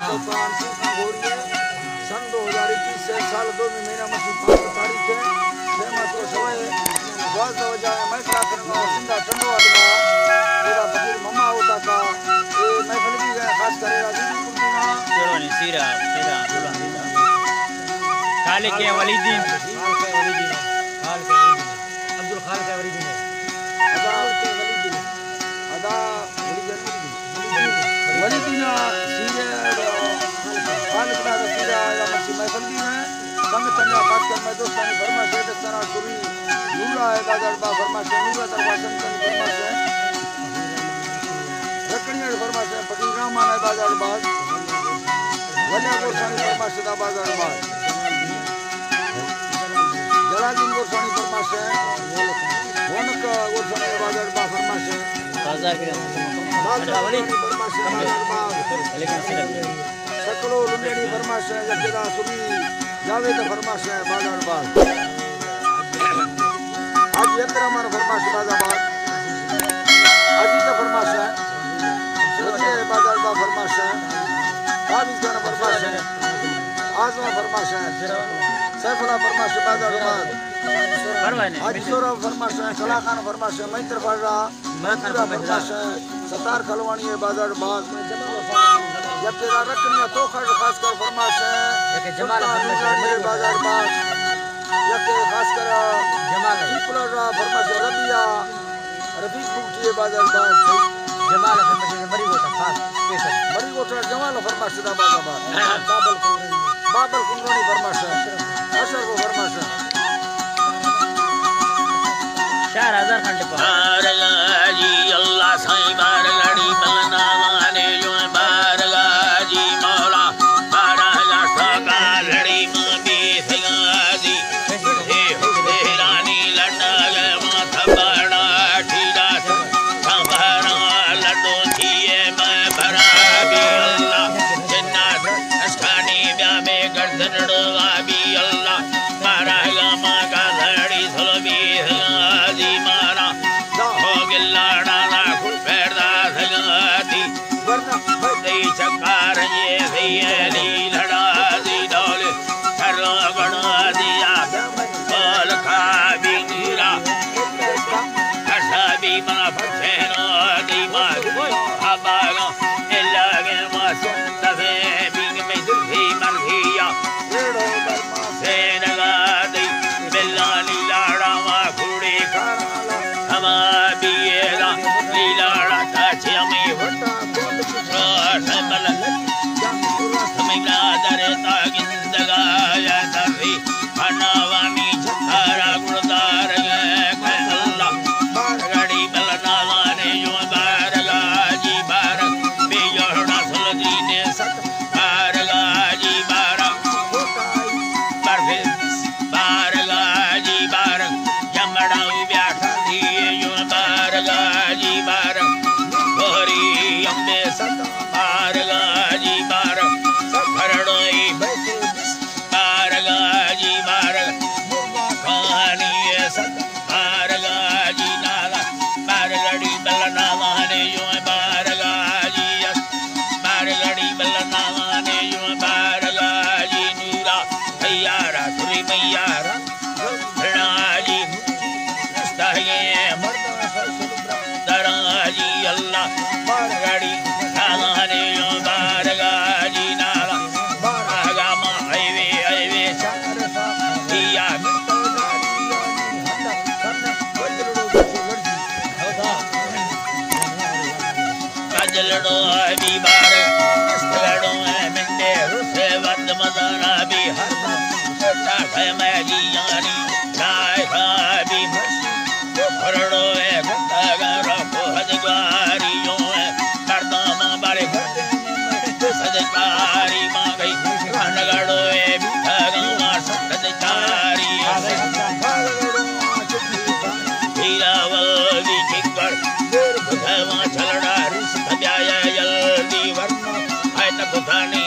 سلطان سلطان گھوڑی ءِ سن دو ہزار اکیس ءِ سال دومی مہینہ مسی پانچ تاریخ ءِ، دیما تو سوائے دوازدہ بجہ ءَ مئے ترا کرنا سندھا ٹنڈو آدما، ادا فقیر مما ہوتا کا، اے محفل بھی گئے خاص کرے راجی بھی کردی نا۔ شیرانی، سیرا، سیرا، عبداللہ، سیرا۔ خالق ہے ولی دین۔ خالق ہے ولی دین۔ خالق ہے ولی دین۔ عبدالخالق ہے ولی دین۔ ادا، ادا، ولی دین۔ ولی دین، سیرے، خالق دا سیرا، یا مسی محفل دین ہے۔ سنگتاں ءَ خاص کر مئے دوستانی فرمائش ءَ، دستاں ءَ شری نورا ءِ بازار با فرمائش ءَ، نورا دربار سنگتانی فرمائش ءَ، رکھنی ءِ فرمائش ءَ، فقیر رحمان ءِ بازار با، ولیا گورسانی فرمائش ءَ دا بازار با، جلال الدین گورسانی فرمائش ءَ، رونق گورسانی بازار با فرمائش ءَ، بازار گورسانی فرمائش ءَ بازار با۔ سکلو لنڈیانی فرمائش ءَ، یکے دا سبی جاوید ءِ فرمائش ءَ، بازار باز۔ حاجی عبدالرحمان ءِ فرمائش ءَ، بازار باز۔ عزیز ءِ فرمائش ءَ، وزیر ءِ بازار باز فرمائش ءَ۔ حافظ خان ءِ فرمائش ءَ، اعظم ءِ فرمائش ءَ، سیف اللہ ءِ فرمائش ءَ، بازار باز۔ حاجی سہراب ءِ فرمائش ءَ، کلا خان ءِ فرمائش ءَ، مہتر فاضلہ مہتر ءِ فرمائش ءَ، ستار کلوانی ءِ بازار باز۔ یکے دا رکھنی ءِ توکا خاص کر فرمائش ءَ، یکے جمال ءِ سلطان فرمائش ءَ، نورانی ءِ بازار باز۔ یکے خاص کر جمال ءِ۔ ٹیپلا ءِ فرمائش ءَ، ربیہ، رفیق بگٹی ءِ بازار باز۔ جمال ءِ فرمائش ءَ، مری گوٹا خاص اسپیشل۔ مری گوٹا جمال ءِ فرمائش ءَ، دا بازار باز۔ بابل کنگرانی۔ بابل کنگرانی ءِ فرمائش ءَ، اشرف ءِ فرمائش ءَ۔ شہر ہزار کھنڈ پہ۔ بارگاجی اللہ سائیں، بارگاڑی بلنا وانے جو، بارگاجی مولا، بارگاڑ سوگا لڑی ماں بیس گازی۔ اے حسینانی لڈا گئے ماں تھپاڑا ٹھیرا سنبھارا لڈو تھیے میں بھرا بھی اللہ۔ جنات اسکانی بیا میں گردنڑو آ بھی اللہ۔ مارا گاما کا لڑی سلو بیس گازی مارا۔ داہو گلاڑا نا کل پیڑ دا سگاتی۔ ورنہ بھئی چکار یہ سیلی لڑا دی ڈول۔ سر گڑا دیا بول کا بھی نیرا۔ ہرسا بھی منا پھسینو دی مار۔ اباگا الاگے ماسن تفے بینگ میں دلھی مردیا۔ سینگا دی بلانی لاڑا ما گھوڑے کارالا۔ ہما بیئے دا لیلاڑا تا چیمی وٹا گوند کچھا سمل۔ سمی برادر تا گندگا یا تری۔ اناوامی جھتارا گڑدار گئے کہ اللہ۔ بارگاڑی بلنا لانے جو بارگاجی بارگ۔ بے جوڑا سلدی نے ست بارگاجی بارگ۔ کوٹائی برفل بارگاجی بارگ۔ جمڑا بیاٹھا دیے جو بارگاجی بارگ۔ گوری امبے ست بارگاجی بارگ۔ سفرڑوئی بیت بارگاجی بارگ۔ مرغا کھانی ست بارگاجی نالا۔ بارگاڑی بلنا وانے جو بارگاجی ات۔ بارگاڑی بلنا وانے جو بارگاجی نورا۔ تیارا سری میارا۔ بھڑاجی۔ استاگے مردا سر سلبرا۔ دراجی اللہ بارگاڑی سالانی بارگاجی نالا۔ بارگا ما ایوے ایوے چار سا دیا۔ کجلڑو بی بار، مستڑو منڈے رسے ود مزانا بی ہر۔ چاٹے میں جیانی، چائے بی مرشی۔ پھرڑو اے گھٹا گھر کو ہج گواریوں اے، مردم بڑے گھر سجکاری ماں گئی، رنگڑو اے بیٹھا گاں سجکاری۔ ہیرا ولدی چکر، دیر بدھواں چلڑا رس تبیایا یلدی ورنا، آئے تک دھانے